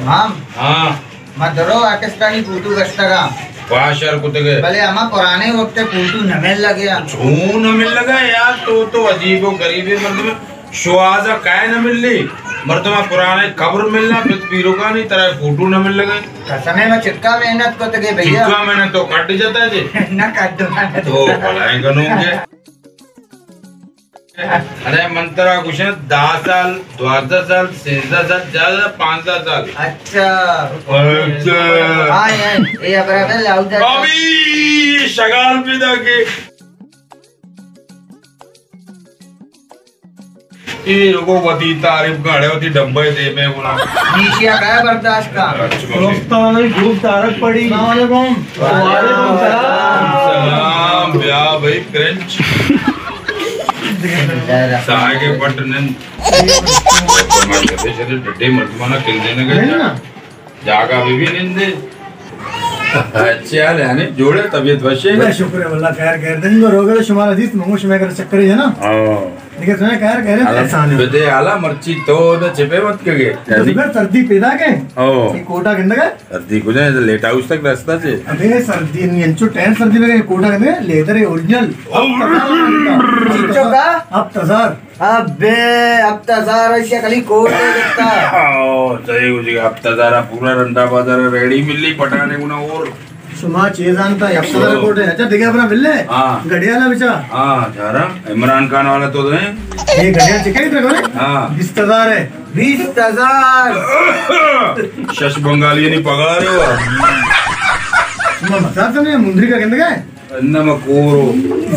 ہاں۔ ہاں۔ ما درو آرٹسٹانی فوٹو گشتگاں۔ واہ، شر کتگے۔ بلے ہما پرانے وقت فوٹو نہ مل لگے۔ چون نہ مل لگا یار، تو تو عجیب و غریبے مردم۔ شوہاز ء کئے نہ ملی، مردم ء پرانے قبر ملنا، پت پیرکانی ترا فوٹو نہ مل لگے۔ قسم ہے، میں چکا محنت کتگے بھیا۔ چکا محنت تو کٹ جتا جے۔ نہ کٹ۔ تو بلائیں کنوں گے۔ ارے من ترا گوشاں، دہ سال، دوازدہ سال، سیزدہ سال، زیادہ پانزدہ سال۔ اچھا۔ اچھا۔ ہاں، اے، اے ابرا لاؤ جا۔ ابھی شغال پیدا کے۔ اے رکو وتی تعریف گاڑے وتی ڈبے دے میں بولا۔ نیشیا کا برداشت کا۔ اچھا، دوستان، خوب تارک پڑی۔ السلام علیکم۔ وعلیکم السلام۔ سلام، بیا بھائی کرنچ۔ ساہے کے پٹ نند۔ ڈڈے مردمانا کل دینے گئے۔ جاگہ بہ بی نندے۔ اچھے حال ہے، یعنی جوڑے، طبیعت وشے؟ بس شکر ہے اللہ، خیر خیر۔ دن گو روگے شمارا دیست، منگو شمے کر چکرے جنا۔ ہاں۔ دیکھے تو خیر خیر ہے، احسان ہے۔ بدے حالا مرچی تو نہ چپے مت کگے۔ بس گھر سردی پیدا کے۔ ہاں۔ یہ کوٹا گندگا؟ سردی کو جائے، لیٹ ہاؤس تک رستہ چے۔ ابے سردی نہیں، انچو ٹائم سردی میں کوٹا گندگا، لیدر ہے اوریجنل۔ چکا؟ ہفت ہزار۔ ابے، ہپت ہزار ایشی کلی کوٹ دے دیتا۔ او، صحیح ہو جی، ہپت ہزار پورا رنڈا بازار ریڈی ملی، پٹانے گنا اور۔ شما چیز آنتا، ہپت ہزار کوٹ ہے۔ اچھا، دیکھے اپنا مل لے۔ ہاں۔ گڑیا لا بچا۔ ہاں، جارا۔ عمران خان والا تو دیں۔ یہ گڑیا چکے اتنا کرے؟ ہاں۔ بیست ہزار ہے۔ بیست ہزار۔ شش بنگالی نہیں پگار ہوا۔ شما مزاق کرنے، مندری کا گندگا ہے؟ انما کورو۔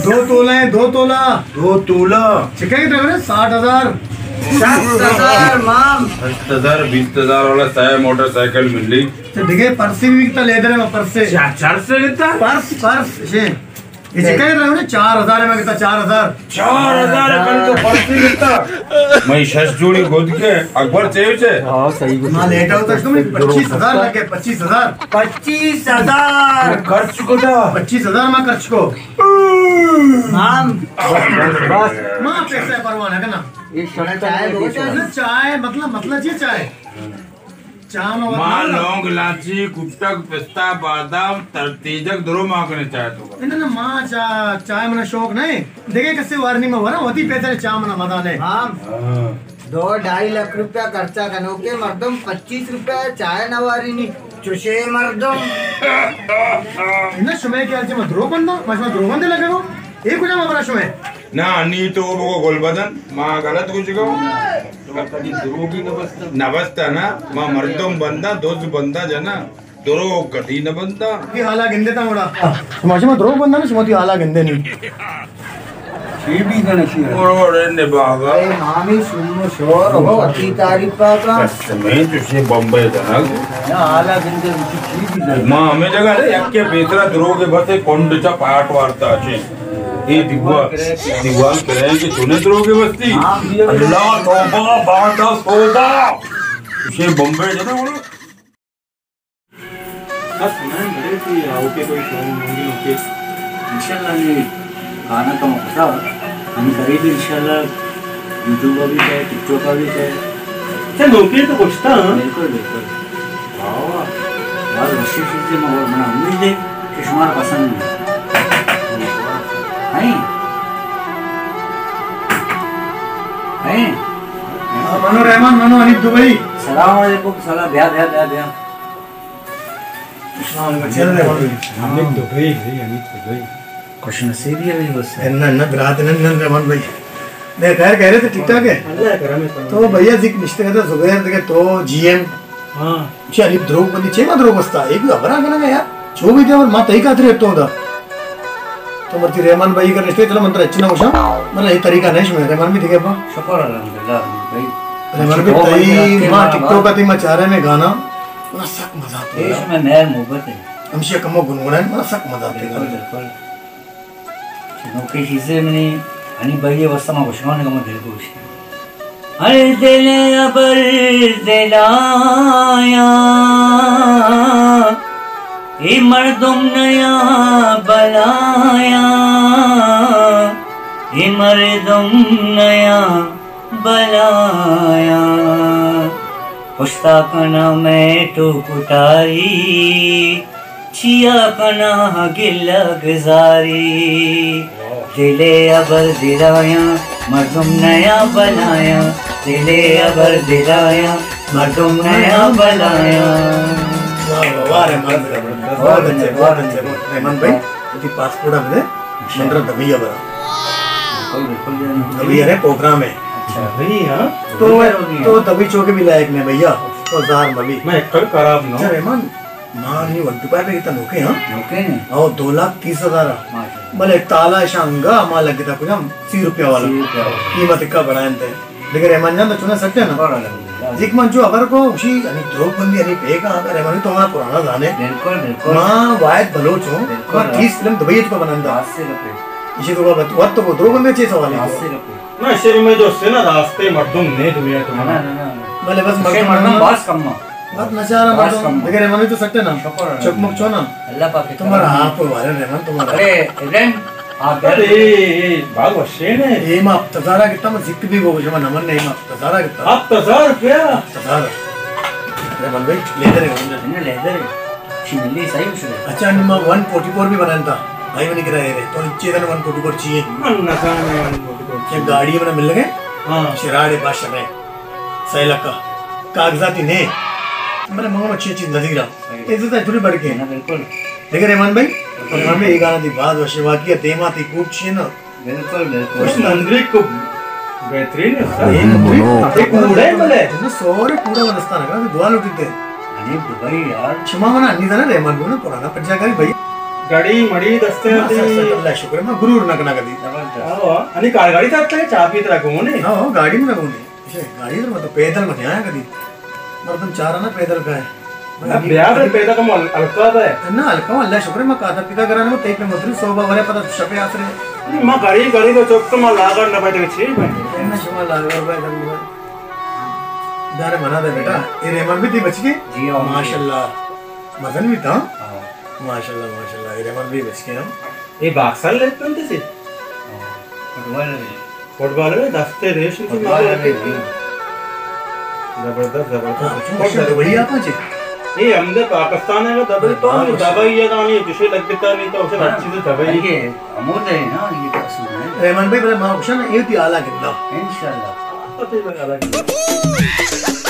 دو تولہ ہے، دو تولہ۔ دو تولہ۔ چکے ڈگرے؟ ساٹھ ہزار۔ ساٹھ ہزار، مام۔ ساٹھ ہزار، بیست ہزار والا سائے موٹر سائیکل ملی۔ تو دیکھے پرسی بھی کتا لیدر ہے، پرسے۔ چا-، چار سے کتا؟ پرس، پرس، شے۔ یہ چکے ڈگرے؟ چار ہزار میں کتا، چار ہزار۔ چار ہزار کن تو پرسی کتا۔ میں شش جوڑی گود کے اکبر چاہیے چے۔ ہاں، صحیح گود۔ ماں لیٹا ہوتا تو میں پچیس ہزار لگے، پچیس ہزار۔ پچیس ہزار۔ خرچ کتا؟ پچیس ہزار ما خرچ کو۔ مام۔ بس، بس، بس۔ ما پیسے پرواہ نہ کرنا۔ یہ شرط چائے ہے، بہت چائے۔ چائے، مطلب، مطلب یہ چائے۔ چاہ ما ما وت نہ لونگ، لاچی، کٹک، پستہ، بادام، تر-، تیجک درو ما کنے چائے تو۔ نہ، نہ، ما چا-، چائے منا شوق نہیں۔ دیکھے کسے وارنی ما ورا، وتی پیسے چاہ منا مدانے۔ ہاں۔ ہاں۔ دو ڈھائی لکھ روپیہ خرچہ کنوکے مردم پچیس روپیہ چائے نہ وارینی، چوشے مردم۔ نہ شمے خیال چے ما دروگ بنداں، ما شما دروگ بندے لگے گو؟ اے کجا ما برا شمے؟ نہ، انی تو بگو گل بدن، ما غلط کچھ گو۔ نہ بستا نا، ما مردم بنداں، دز بنداں جنا۔ دروگ کدی نہ بنداں۔ تی حالا گندے تا مڑا۔ شما، شما دروگ بنداں نا، شما تی حالا گندے نہیں۔ چی بی کنے چی ہے؟ مڑوڑے نباگا۔ اے مامی شم و شور و وتی تعریف پاکا۔ بس میں تو سے بمبئی دنگ۔ نا حالا گندے چی بی کنے۔ ما ہمیں جگہ ہے، یک کے پیسرا دروگ بس کنڈ چا پاٹ وارتا چے۔ اے دیوال، دیوال کرے کہ چنے دروگ بستی۔ اللہ توبہ، باندا توبہ۔ سے بمبئی جنا مڑا۔ بس من بڑے تھی اوکے کوئی شو مووی اوکے۔ انشاءاللہ یہ گانا کم ہوتا۔ ہم قریب انشاءاللہ یوٹیوب بھی ہے، ٹک ٹاک بھی ہے۔ اچھا، لوکے تو پوچھتا ہاں۔ بالکل، بالکل۔ واہ، واہ۔ بہت اچھی چیز ہے، مگر بنا امید ہے کہ شمار پسند ہے۔ ہیں؟ ہیں؟ منو رحمان، منو حنیف دبئی۔ السلام علیکم، سلام، بیا، بیا، بیا، بیا۔ اسلام آباد۔ چل رہے ہیں۔ حمید دبئی بھائی، حمید دبئی۔ خوش نصیبی ہے بھائی بس۔ نہ، نہ، برات نہ، نہ، رحمان بھائی۔ میں خیر کہہ رہے تھے، ٹھیک ٹھاک ہے؟ اللہ کرم ہے۔ تو بھیا ذکر نشتے کہتے زبیر دے تو جی ایم۔ ہاں۔ چے حنیف دروگ بندی، چے ما دروگ بستا؟ ایک بھی خبر آ گیا یار۔ چو بھی دے اور ما تئی خاطر تو دا۔ تو مرتی رحمان بھائی کا رشتے، چلو من ترا اچھی نہ ہوشا۔ من یہ طریقہ نہیں شمے، رحمان بھی دیکھے با۔ شکر الحمدللہ بھائی۔ رحمان بھی تئی ما ٹک ٹاک آتی ما چارے میں گانا۔ منا سک مزہ آتا ہے۔ دیش میں مہر محبت ہے۔ ہمشی کمو گنگنائیں، منا سک مزہ آتا ہے۔ بالکل، بالکل۔ نوکیں چیزے منی، انی بھائی واسطہ ما گوشگاں کمو دل گوش۔ ہر دل ابر دلایا، اے مردم نیا بلایا، اے مردم نیا بلایا۔ پشتا کناں مئے ٹوک و ٹاری، چیا کناں گلہ گزاری۔ دل ء ابر درایاں، مردم نیاں بلایاں۔ دل ء ابر درایاں، مردم نیاں بلایاں۔ واہ، واہ، واہ، رحمان، بہت اچھے، بہت اچھے۔ رحمان بھائی، وتی پاسپورٹ ء بدے، من ترا دبئی ء براں۔ بالکل، بالکل جان۔ دبئی ء پروگرام ہے۔ اچھا۔ دبئی، ہاں؟ تو، تو دبئی چوکے بھی لائق نہیں بھیا، تو زار مبی۔ میں عقل خراب نہ ہوں۔ اچھا رحمان، ما نی ون ٹو فائیو ء گتا نوکے، ہاں؟ نوکے نے؟ او، دو لاکھ تیس ہزار ء۔ ماشاءاللہ۔ بلے تالا شانگا ما لگتا کجام سی روپیہ والا۔ سی روپیہ والا۔ قیمت کا بڑھائیں تے۔ دیکھ رحمان جان تو چونا سچ ہے نا؟ بڑا الحمدللہ۔ دیکھ من جو خبر کو اسی، یعنی دروگ بندی، یعنی پیگا، رحمان تو ہمارا پرانا جانے۔ بالکل، بالکل۔ ما واحد بلوچ ہوں، بالکل۔ ما تیس فلم دبئی تو بنندا۔ اسی روپے۔ اسی تو بات، وقت تو دروگ بندی چیز سوال ہے۔ اسی روپے۔ نہ، شے میں جو سے نا راستے مردم نے دنیا تو۔ نہ، نہ، نہ، نہ۔ بلے بس مردم مردم نہ۔ باس کم۔ بات نچارا باس مردم کم۔ بغیر رحمانی تو سٹے نا۔ شکر ہے۔ چک مک چونا۔ اللہ پاک کی تمہارا کرم۔ آپ والے رحمان تمہارا۔ ارے، ابراہیم، آپ ارے، اے، اے، باغ وشین ہے۔ اے ما آپ تزارا کتا، ما ذکر بھی وہ شما نمن نے، ما آپ تزارا کتا۔ آپ تزار کیا؟ آپ تزار۔ رحمان بھائی، لیدر ہے، لیدر ہے۔ شی ملی صحیح مشکل ہے۔ اچھا، نما ون فورٹی فور بھی بنانا تھا۔ بھائی، منی کرا ہے رے۔ تو چیزن ون فورٹی فور چاہیے۔ من نہ جانا ون فورٹی فور۔ یہ گاڑی منا مل گئے۔ ہاں۔ شراڑے پاس شرے۔ سہ لکھ کاغذاتی نے۔ بلے مگم اچھی اچھی نظیر آ۔ صحیح۔ عزت ہے تھوڑی بڑھ کے۔ نا، بالکل۔ دیکھ رحمان بھائی، بالکل۔ رحمان بھائی، یہ گانا دی باز وشی واقعی دیما تی کوٹ چین۔ بالکل، بالکل۔ خوش تندری کو بہترین ہے سر۔ یہ نندری۔ یہ کوڑے ملے۔ تم نے سورے پورا ودستان کا دعا لوٹی تے۔ انی دبئی یار۔ شما منا انی دانا رحمان بھائی نا پرانا پجا کری بھائی۔ گاڑی مڑی دستے ما آتی۔ سر، سر، اللہ شکر ہے، ما غرور نہ کنا کدی۔ زبردست۔ ہاں، انی کار گاڑی تھا تے چاہ پیت رکھو نے۔ ہاں، ہاں، گاڑی میں رکھو نے۔ اچھا، گاڑی تو مطلب پیدل مت آیا کدی۔ مردم چارا نا پیدل کا ہے۔ نا، بیا بے پیدل کم ہل-، ہلکا دا ہے۔ نا، ہلکا ہوں، اللہ شکر ہے، ما کاتا پیتا کرا نا، تئی پہ مدری صوبہ ورے پتہ شپے آسرے۔ ما گاڑی، گاڑی کو چوک تو ما لاغر نہ بیٹھے چھ میں۔ نا، شما لاغر بھائی دم بھائی۔ دار منا دے بیٹا، اے رحمان بھی تھی بچ کے؟ جی ہاں۔ ماشاءاللہ۔ مزن بھی تھا۔ ہاں۔ ماشاءاللہ، ماشاءاللہ، اے رحمان بھی بچ کے ہم۔ اے باکسر لیتے ہیں تے سے؟ ہاں، فٹبال ہے۔ فٹبال ہے، دستے ریش کی فٹبال ہے، مارے۔ زبردست، زبردست۔ ہاں، فٹبال۔ دبئی آتا جی؟ اے ہم دے پاکستان ہے، دبئی تو ہاں، نہیں، بس۔ دبئی ہے، تو نہیں، کسی لگ بتا نہیں، تو اسے ہاں۔ ہر چیز دبئی۔ یہ امود ہے نا، یہ تو اصول ہے۔ رحمان بھائی، بلے ما خوش ہے نا، یہ تھی اعلیٰ کتنا۔ انشاءاللہ۔ تو تھی اعلیٰ کتنا۔